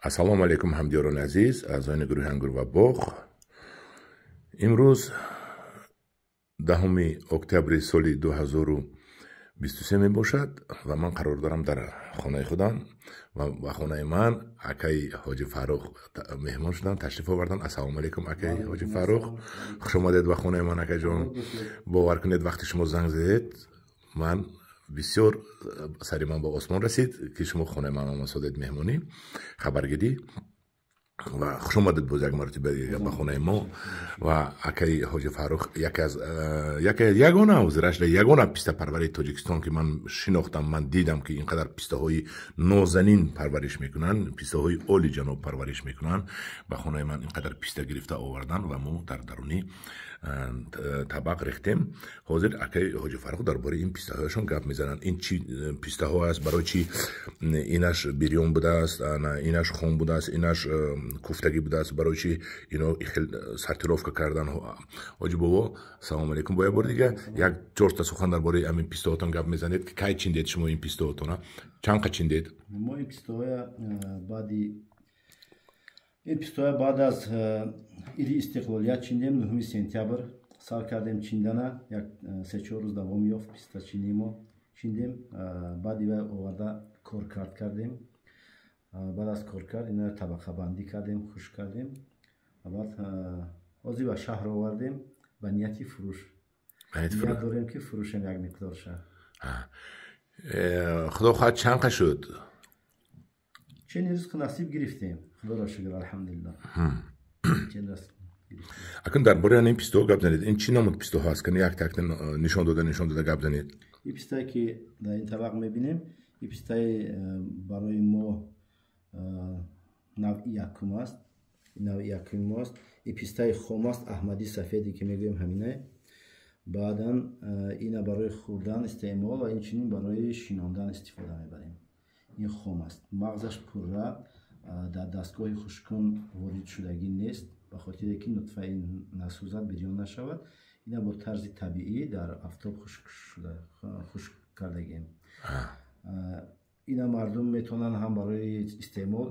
Ассалому алайкум, ҳамдиёрони азиз, аъзоёни гурӯҳи Ангур ва боғ. Имрӯз 10 октябри соли 2023 мебошад ва ман қарор дорам дар хонаи худам ва ба хонаи ман акаи Ҳоҷи Фаррух меҳмон шуданд, ташриф оварданд. Ассалому алайкум, акаи Ҳоҷи Фаррух, хуш омадед ба хонаи ман, акаҷон. Бовар кунед, вақте шумо занг задед, ман бисёр сари ман ба осмон расид, ки шумо хонаи ман омадед меҳмонӣ, хабаргирӣ. Ва хуш омадед боз як маротиба дига ба хонаи мо. Ва акаи Ҳоҷи Фаррух яке аз яке ягона ҳозирашда ягона пистапарвари Тоҷикистон, ки ман шинохтам, ман дидам, ки ин қадар пистаҳои нозанин парвариш мекунанд, пистаҳои олиҷаноб парвариш мекунанд. Ба хонаи ман ин қадар писта гирифта овардан ва мо дар даруни табақ рехтем. Ҳозир акаи Ҳоҷи Фаррух дар бораи ин пистаҳояшон гап мезананд. Ин чӣ пистаҳо аст, барои чӣ инаш бирён будааст, инаш хом будааст, инаш куфтагӣ будааст, барои чӣ ино хел сортировка кардан. Ҳоҷи бобо, салому алайкум. Бо як бори дига як чорта сухан дар бораи ҳамин пистаҳотон гап мезанед, ки кай чиндед шумо ин пистаҳотона, чанд қа чиндед? Мо ин пистаҳоя баъди ин пистаҳоя баъд аз иди истиқлолият чиндем. 9 сентябр сар кардем чиндана, як 3-4 рӯз давом ёфт пистачинии мо. Чиндем, баъди вай оварда коркард кардем. Баъд аз коркард иноро табақабандӣ кардем, хушк кардем. Баъд ҳозир ба шаҳр овардем ба нияти фурӯш. Ният дорем, ки фурӯшем як миқдорша. Худо хоҳад, чанд қа шуд? Чени ризқу насиб гирифтем, худоро шукр, алҳамдулилло. Акун дар бораи ин пистаҳо гап занед. Ин чӣ намуд пистаҳо аст? Кани як такта нишон дода гап занед. Ин пистае, ки дар ин табақ мебинем, ин пистаи барои мо навъи якум аст, навъи якуми мост. Ин пистаи хом аст, аҳмади сафеде ки мегӯем, ҳаминае. Баъдан ина барои хӯрдан истеъмол ва инчунин барои шинондан истифода мебарем. Ин хом аст, мағзаш пурра дар дастгоҳи хушккун ворид шудагӣ нест, ба хотире ки нутфаи насӯзад, бирён нашавад. Ина бо тарзи табиӣ дар афтоб хушк кардагем. Ина мардум метавонанд ҳам барои истеъмол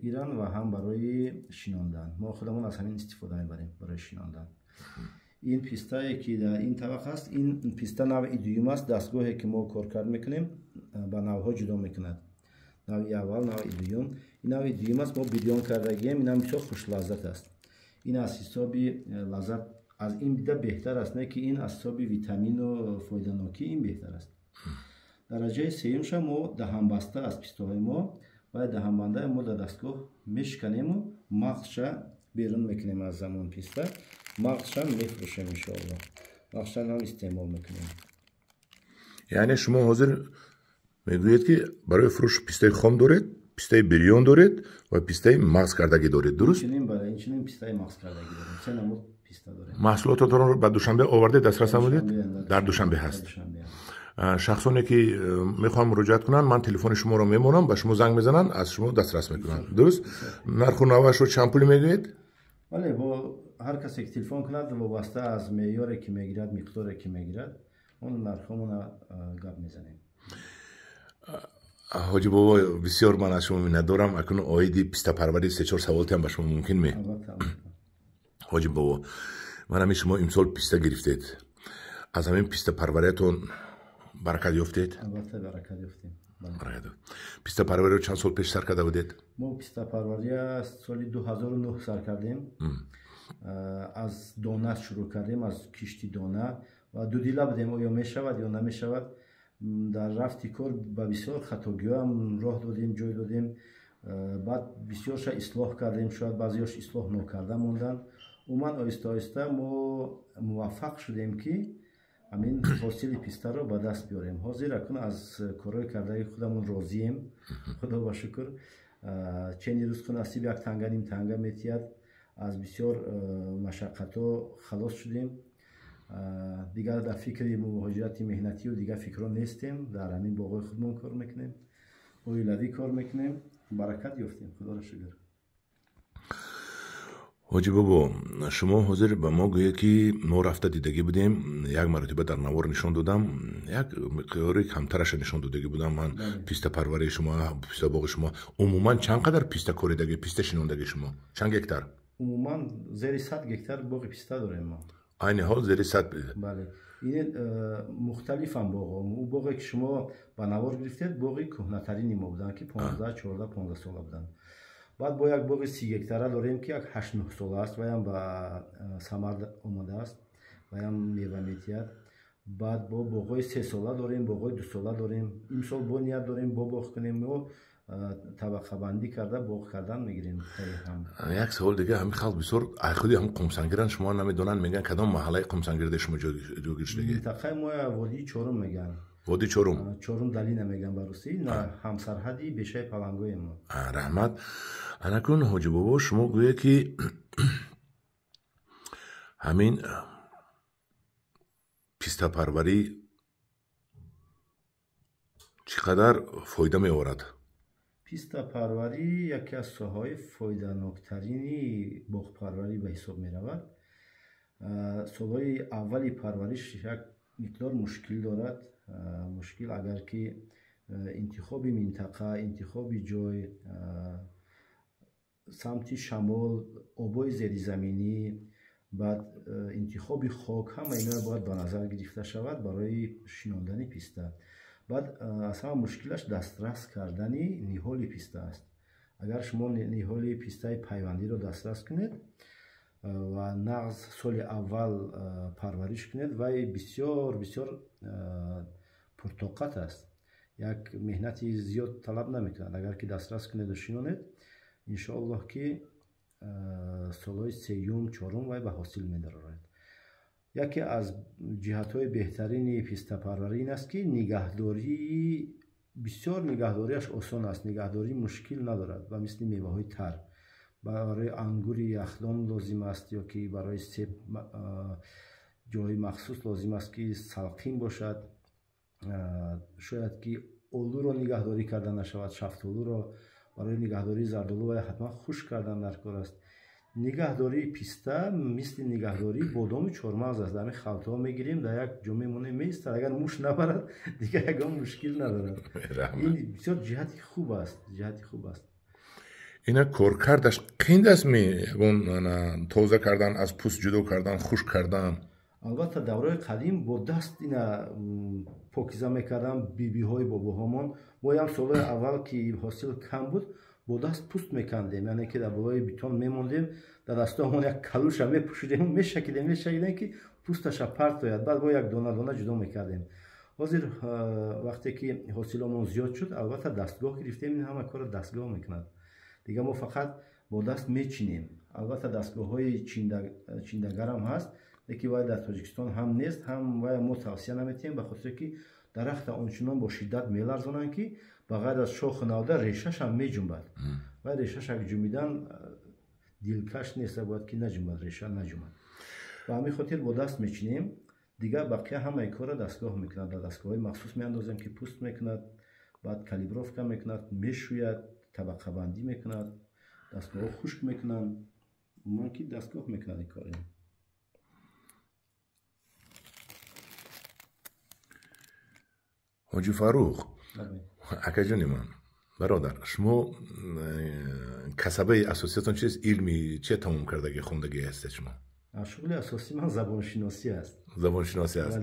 гиранд ва ҳам барои шинондан. Мо худамон аз ҳамин истифода мебарем барои шинондан. Ин пистае, ки дар ин табақ аст, ин писта навъи дуюм аст. Дастгоҳе, ки мо коркард мекунем, ба навъҳо ҷудо мекунад: навъи аввал, навъи дуюм. Ин навъи дуюм аст, мо бирён кардагием. Инам бисёр хушлаззат аст. Ин аз ҳисоби лаззат аз ин дида беҳтар аст, не ки ин аз ҳисоби витамину фоиданокӣ ин беҳтар аст. Дараҷаи сеюмша мо даҳанбаста аст пистоҳои мо ва даҳанбандаи мо дар дастгоҳ мешиканему мағзша берун мекунем. Аз замон писта мағзша мефурӯшем, иншоалло, мағзша ҳам истеъмол мекунем. Яъне шумо ҳозир мегӯед, ки барои фурӯш пистаи хом доред, пистаи бирён доред ва пистаи мағз кардагӣ доред, дуруст? Инчунин пистаи мағз кардагӣ дорем, се намуд писта дорем. Маҳсулотатонро ба Душанбе овардед, дастрас намудед? Дар Душанбе ҳаст. Шахсоне, ки мехоҳанд муроҷиат кунанд, ман телефони шуморо мемонам, ба шумо занг мезананд, аз шумо дастрас мекунанд, дуруст? Нарху навашро чанд пуле мегӯед? Бале, бо ҳар касе ки телефон кунад, вобаста аз меъёре, ки мегирад, миқдоре, ки мегирад, он нархҳомона гап мезанем. Ҳоҷи бобо, бисёр ман аз шумо миннатдорам. Акнун оиди пистапарварӣ се-чор саволтиам ба шумо мумкин ме? Ҳоҷи бобо, ман ҳамин шумо имсол писта гирифтед, аз ҳамин пистапарвариятон баракат ёфтед? Албатта, баракат ёфтем. Пистапарвариро чанд сол пеш сар карда будед? Мо пистапарвария соли 2009 сар кардем. Аз дона шурӯъ кардем, аз кишти дона, ва дудила будем, оё мешавад ё намешавад. Дар рафти кор ба бисёр хатогиҳоам роҳ додем, ҷой додем. Баъд бисёрша ислоҳ кардем, шояд баъзеҳош ислоҳ нокарда монданд. Умуман, оҳиста оҳиста мо муваффақ шудем, ки ҳамин ҳосили пистаро ба даст биёрем. Ҳозир акун аз корҳои кардаи худамон розием, худо ба шукр. Чени рӯзқу насиб як танга, ним танга метиҳад. Аз бисёр машаққатҳо халос шудем. Дигар дар фикри муҳоҷирати меҳнатию дигар фикрҳо нестем. Дар ҳамин боғҳои худмон кор мекунем, оилавӣ кор мекунем, баракат ёфтем, худоро шукр. Ҳоҷӣ бобо, шумо ҳозир ба мо гӯед, ки мо рафта дидагӣ будем, як маротиба дар навор нишон додам, як миқдори камтараша нишон додагӣ будам ман. Пистапарварии шумо, пистабоғи шумо умуман чанд қадар писта коридагӣ, писта шинондагӣ шумо чанд гектар? Умуман зери 100 гектар боғи писта дорем мо. Айни ҳол зери 100? Бале, ин мухталифам боғҳо. Ӯ боғе ки шумо ба навор гирифтед, боғи кӯҳнатарини мо буданд, ки 15, 14, 15 сола буданд. Баъд бо як боғи 30 гектара дорем, ки як 8-9 сола аст, ваям ба самар омадааст, ваям мева метиҳад. Баъд бо боғҳои 3 сола дорем, боғҳои 2 сола дорем. Имсол бо ният дорем бо боғ кунем, мо табақабандӣ карда боғ кардан мегирем. Як савол дига, ҳамин халқ бисёр худи ҳам Қумсангиранд, шумо намедонанд, мегӯянд кадом маҳаллаи Қумсангирда шумо ҷойгир шудагӣ? Минтақаи мо водии Чорум мегӯянд. Водии Чорум? Чорум долина мегӯянд ба русӣ, на ҳамсарҳади бешаи палангоем мо. Раҳмат. Анакун ҳоҷӣ бобо, шумо гӯед, ки ҳамин пистапарварӣ чӣ қадар фоида меорад? Пистапарварӣ яке аз соҳаҳои фоиданоктарини боғпарварӣ ба ҳисоб меравад. Солҳои аввали парвариш як миқдор мушкил дорад. Мушкил агар ки интихоби минтақа, интихоби ҷой, самти шамол, обои зеризаминӣ, баъд интихоби хок, ҳама инҳо бояд ба назар гирифта шавад барои шинондани писта. Баъд аз ҳама мушкилаш дастрас кардани ниҳоли писта аст. Агар шумо ниҳоли пистаи пайвандиро дастрас кунед ва нағз соли аввал парвариш кунед, вай бисёр бисёр пуртоқат аст, як меҳнати зиёд талаб намекунад. Агар ки дастрас кунеду шинонед, иншоаллоҳ ки солҳои сеюм, чорум вай ба ҳосил медарорад. Яке аз ҷиҳатҳои беҳтарини пистапарварӣ ин аст, ки нигаҳдории бисёр нигаҳдориаш осон аст, нигаҳдорӣ мушкил надорад. Ба мисли меваҳои тар, барои ангури яхдон лозим аст ё ки барои себ ҷои махсус лозим аст, ки салқин бошад. Шояд ки олуро нигаҳдорӣ карда нашавад, шафтолуро барои нигаҳдории зардолу вай ҳатман хушк кардан дар кор аст. Нигаҳдории писта мисли нигаҳдории бодому чормағз аст. Дар ҳамин халтаҳо мегирем, дар як ҷо мемонем, меистад. Агар муш набарад, дигар ягон мушкил надорад. Ин бисёр ҷиҳати хуб аст, ҷиҳати хуб аст. Ина коркардаш қинд аст ми? Ягон тоза кардан, аз пӯст ҷудо кардан, хушк кардан? Албатта, давраи қадим бо даст ина покиза мекардам бибиҳои бобоҳомон. Моям солҳои аввал ки ҳосил кам буд, бо даст пӯст мекандем, яъне ки дар болои битон мемондем, дар дастҳоамон як калуша мепӯшидем, мешакидем, мешакидем, ки пӯсташа партояд. Баъд бо як дона дона ҷудо мекардем. Ҳозир вақте ки ҳосиломон зиёд шуд, албатта дастгоҳ гирифтем, ин ҳама корро дастгоҳ мекунад. Дигар мо фақат бо даст мечинем. Албатта дастгоҳҳои чиндагарам ҳаст, лекин вай дар Тоҷикистон ҳам нест, ҳам вай мо тавсия наметиҳем, ба хотире ки дарахта ончунон бо шиддат меларзонанд, ки ба ғайр аз шоху навда решашам меҷунбад. Вай решаша ҷумидан дилкаш нест, бояд ки наҷунбад, реша наҷунбад. Ба ҳамин хотир бо даст мечинем. Дигар бақия ҳамаи корро дастгоҳ мекунад. Дар дастгоҳҳои махсус меандозем, ки пӯст мекунад, баъд калибровка мекунад, мешӯяд, табақабандӣ мекунад, дастгоҳҳо хушк мекунанд. Умуман ки дастгоҳ мекунад ин корро. Ҳоҷи Фаррух, акаҷони ман, бародар, шумо касабаи асосиятон чист? Илми че тамом кардагӣ, хондагӣ ҳастед шумо? Шуғли асосии ман забоншиносӣ аст. Забоншиносӣ аст?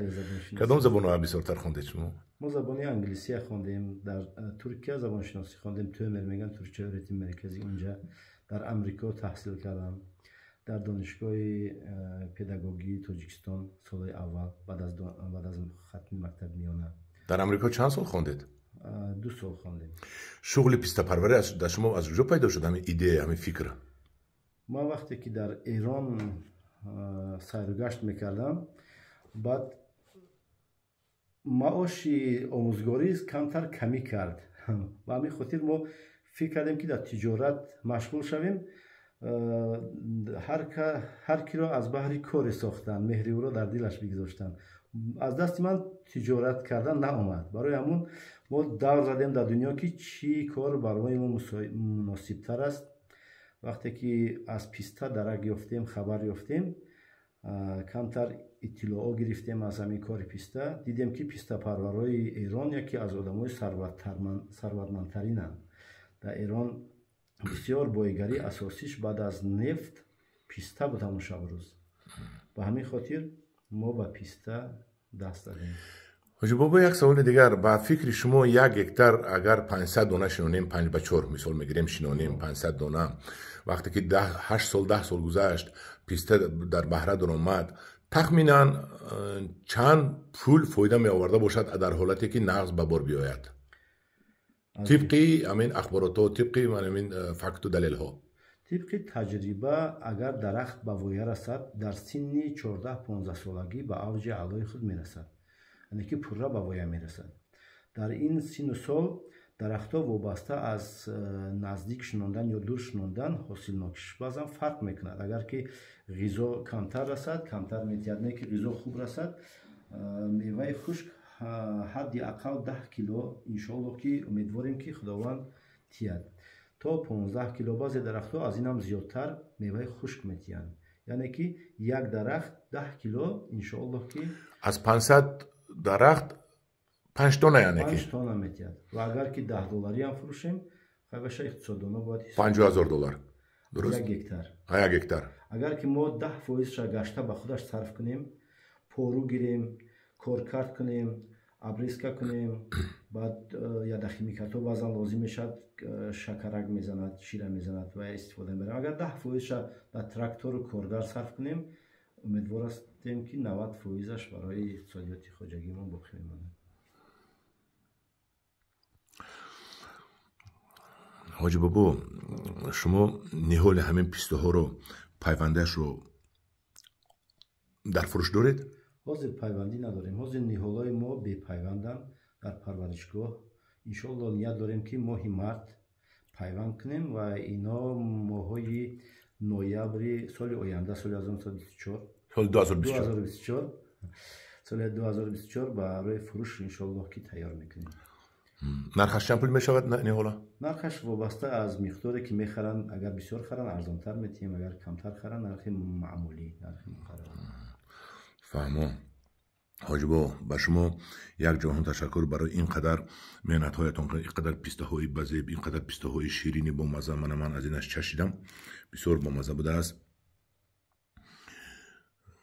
Кадом забонҳоро бисёртар хондед шумо? Мо забони англисия хондем, дар Туркия забоншиносӣ хондем, ТӨМЕР мегӯянд, Туркия öğretim меркази, унҷа дар Амрико таҳсил кардам, дар донишгоҳи педагогии Тоҷикистон солҳои аввал баъд аз хатми мактаби миёна. Дар Амрико чанд сол хондед? 2 сол хондем. Шуғли пистапарварӣ дар шумо аз куҷо пайдо шуд, ҳамин идея, ҳамин фикр? Ман вақте ки дар Эрон сайругашт мекардам, баъд маоши омӯзгорӣ камтар камӣ кард. Ба ҳамин хотир мо фикр кардем, ки дар тиҷорат машғул шавем. Ҳар киро аз баҳри коре сохтанд, меҳри ӯро дар дилаш бигузоштанд. Аз дасти ман тиҷорат кардан наомад. Барои ҳамун мо давр задем дар дунё, ки чӣ кор барои мо муносибтар аст. Вақте ки аз писта дарак ёфтем, хабар ёфтем, камтар иттилоъо гирифтем аз ҳамин кори писта, дидем ки пистапарварои Эрон яке аз одамои сарватмандтаринанд. Дар Эрон бисёр боигарии асосиш баъд аз нефт писта буд ҳамон шабу рӯз. Ба ҳамин хотир мо ба писта даст дадем. Ҳоҷи бобо, як саволи дигар. Ба фикри шумо як гектар агар 500 дона шинонем, 5 ба 4 мисол мегирем, шинонем 500 дона, вақте ки 8 сол, 10 сол гузашт, писта дар баҳра даромад, тахминан чанд пул фоида меоварда бошад дар ҳолате ки нағз ба бор биёяд, тибқи ҳамин ахборотҳо, тибқи ҳамин факту далелҳо? Тибқи таҷриба, агар дарахт ба воя расад, дар синни 14-15 солагӣ ба авҷи аълои худ мерасад, яъне ки пурра ба воя мерасад. Дар ин синну сол дарахтҳо вобаста аз наздик шинондан ё дур шинондан ҳосилнокиш баъзан фарқ мекунад. Агар ки ғизо камтар расад, камтар метиҳад, не ки ғизо хуб расад, меваи хушк ҳадди ақал 10 кило, иншоаллоҳ, ки умедворем, ки Худованд тиҳад, то 15 кило, баъзе дарахтҳо аз инам зиёдтар меваи хушк метиҳанд. Яъне ки як дарахт 10 кило, иншоаллоҳ, ки Аз 500 дарахт 5 тонна, яъне ки 5 тонна метиҳад. Ва агар ки 10 доллариам фурӯшем, хайбаша иқтисоддоно бояд 50 000 доллар, дуруст? Як гектар. Як гектар. Агар ки мо 10 фоизша гашта ба худаш сарф кунем, пору гирем, коркард кунем, обрезка кунем, баъд ядохимикатҳо баъзан лозим мешавад, шакарак мезанад, шира мезанад ва истифода мебарем. Агар 10 фоизша дар трактору коргар сарф кунем, умедвор ҳастем, ки 90 фоизаш барои иқтисодиёти хоҷагиамон боқӣ мемонад. Ҳоҷи бобо, шумо ниҳоли ҳамин пистаҳоро, пайвандаашро дар фурӯш доред? Ҳозир пайвандӣ надорем. Ҳозир ниҳолҳои мо бепайванданд дар парваришгоҳ. Иншоалло, ният дорем, ки моҳи март пайванд кунем ва ино моҳҳои ноябри соли оянда, соли 1924, соли 2024. 2024, соли 2024 барои фурӯш, иншоаллоҳ, ки тайёр мекунем. Нархаш чанд пул мешавад ниҳола? Нархаш вобаста аз миқдоре, ки мехаранд. Агар бисёр харанд, арзонтар метиҳем, агар камтар харанд, нархи маъмулӣ, нархи муқаррар. Фаҳмо. Ҳоҷибо, ба шумо як ҷаҳон ташаккур барои ин қадар меҳнатҳоятон, ин қадар пистаҳои базеб, ин қадар пистаҳои ширини бомазза. Мана, ман аз инаш чашидам, бисёр бомазза будааст.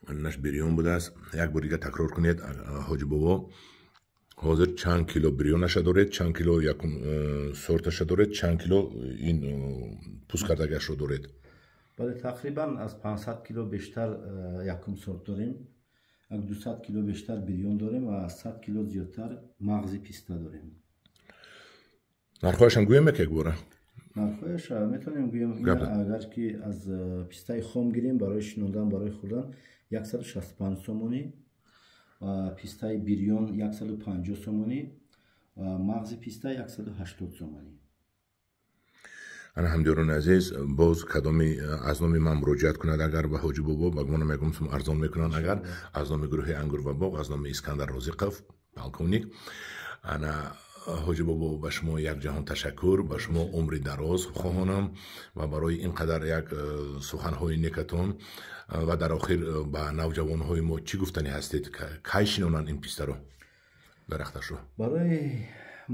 Инаш бирён будааст. Як бор дига такрор кунед, ҳоҷи бобо, ҳозир чанд кило бирёнаша доред, чанд кило якум сорташа доред, чанд кило ин пӯст кардагиашро доред? Бале, тақрибан аз 500 кило бештар якум сорт дорем, як 200 кило бештар бирён дорем ва аз 100 кило зиёдтар мағзи писта дорем. Нархҳояшам гӯем як бора? Нархҳояш метавонем гӯем. Агар ки аз пистаи хом гирем барои шинондан, барои хӯрдан, 165 сомонӣ, ва пистаи бирён 150 сомонӣ ва мағзи писта 180 сомонӣ. Ана, ҳамдиёрони азиз, боз кадоми аз номи ман муроҷиат кунад агар ба ҳоҷи бобо, ба гумонам ягон сум арзон мекунанд, агар аз номи гурӯҳи «Ангур ва боғ», аз номи Искандар Розиқов, полковник. Ана, ҳоҷи бобо, ба шумо як ҷаҳон ташаккур, ба шумо умри дароз хоҳонам ва барои ин қадар як суханҳои некатон. Ва дар охир ба навҷавонҳои мо чӣ гуфтанӣ ҳастед? Кай шинонанд ин пистаро, дарахташро? Барои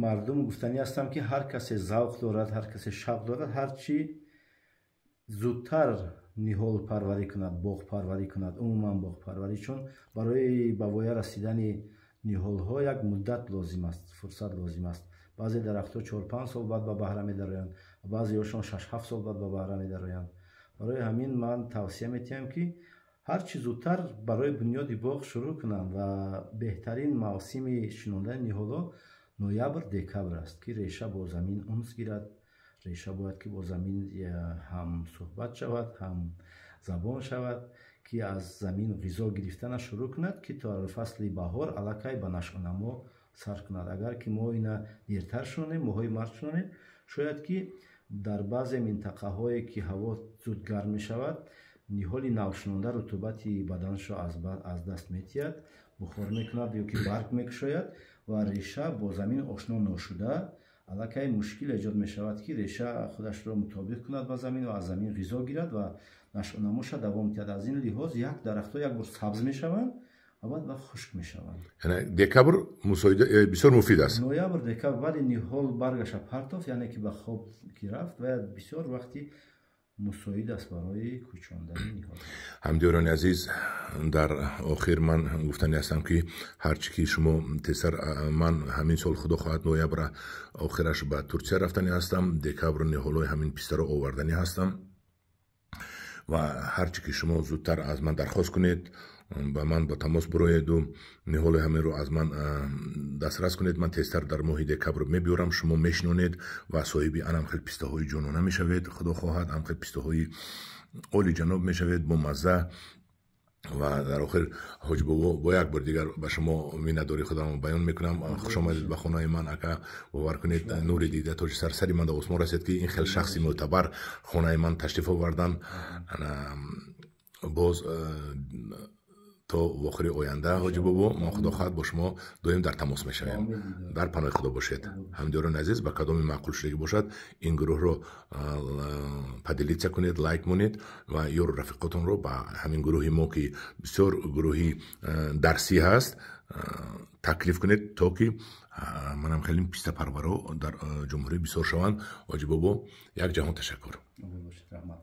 мардум гуфтанӣ ҳастам, ки ҳар касе завқ дорад, ҳар касе шавқ дорад, ҳарчи зудтар ниҳолпарварӣ кунад, боғпарварӣ кунад, умуман боғпарварӣ, чун барои ба воя расидани ниҳолҳо як муддат лозим аст, фурсат лозим аст. Баъзе дарахтҳо 4-5 сол баъд ба баҳра медароянд, баъзеҳошон 6-7 сол баъд ба баҳра медароянд. Барои ҳамин ман тавсия метиҳам, ки ҳарчи зудтар барои бунёди боғ шурӯъ кунанд. Ва беҳтарин мавсими шинондани ниҳолҳо ноябр, декабр аст, ки реша бо замин унс гирад. Реша бояд ки бо замин ҳамсӯҳбат шавад, ҳамзабон шавад, ки аз замин ғизо гирифтана шурӯъ кунад, ки то фасли баҳор аллакай ба нашъунамо сар кунад. Агар ки мо ина дертар шинонем, моҳои март шинонем, шояд ки дар баъзе минтақаҳое, ки ҳаво зуд гарм мешавад, ниҳоли навшинонда рутубати баданашро аз даст метиҳад, бухор мекунад ё ки барг мекушояд ва реша бо замин ошно ношуда. Аллакай мушкил эҷод мешавад, ки реша худашро мутобиқ кунад ба замин ва аз замин ғизо гирад ва нашъунамоша давом диҳад. Аз ин лиҳоз як дарахтҳо як бор сабз мешаванд ва баъд ба хушк мешаванд. Яъне декабр мусоида, бисёр муфид аст. Ноябр, декабр, баъди ниҳол баргаша партофт, яъне ки ба хоб ки рафт, ва бисёр вақти мусоид аст барои кӯчондани ниҳол. Ҳамдиёрони азиз, дар охир ман гуфтанӣ ҳастам, ки ҳарчи ки шумо тезтар, ман ҳамин сол, худо хоҳад, ноябра охираш ба Турсия рафтанӣ ҳастам, декабр ниҳолҳои ҳамин пистаро оварданӣ ҳастам ва ҳарчи ки шумо зудтар аз ман дархост кунед, ба ман ба тамос бироеду ниҳоли ҳаминро аз ман дастрас кунед, ман тезтар дар моҳи декабр мебиёрам, шумо мешинонед ва соҳиби анам хел пистаҳои ҷонона мешавед. Худо хоҳад, ам хел пистаҳои олиҷаноб мешавед, бо мазза. Ва дар охир, Ҳоҷибобо, бо як бор дигар ба шумо миннатдории худамро баён мекунам. Хуш омадед ба хонаи ман, ака. Бовар кунед, нури дида тоҷи сар, сари ман дар осмон расед, ки ин хел шахси мӯътабар хонаи ман ташриф овардан. Боз то вохӯри оянда, Ҳоҷи бобо, мо, худо хоҳад, бо шумо доим дар тамос мешавем. Дар паноҳи Худо бошед. Ҳамдиёрони азиз, ба кадоми маъқул шудагӣ бошад, ин гурӯҳро поделиться кунед, лайк монед ва ёру рафиқотонро ба ҳамин гурӯҳи мо, ки бисёр гурӯҳи дарсӣ ҳаст, таклиф кунед, то ки манам хеле пистапарваро дар ҷумҳурӣ бисёр шаванд. Ҳоҷи бобо, як ҷаҳон ташаккур. Раҳмат.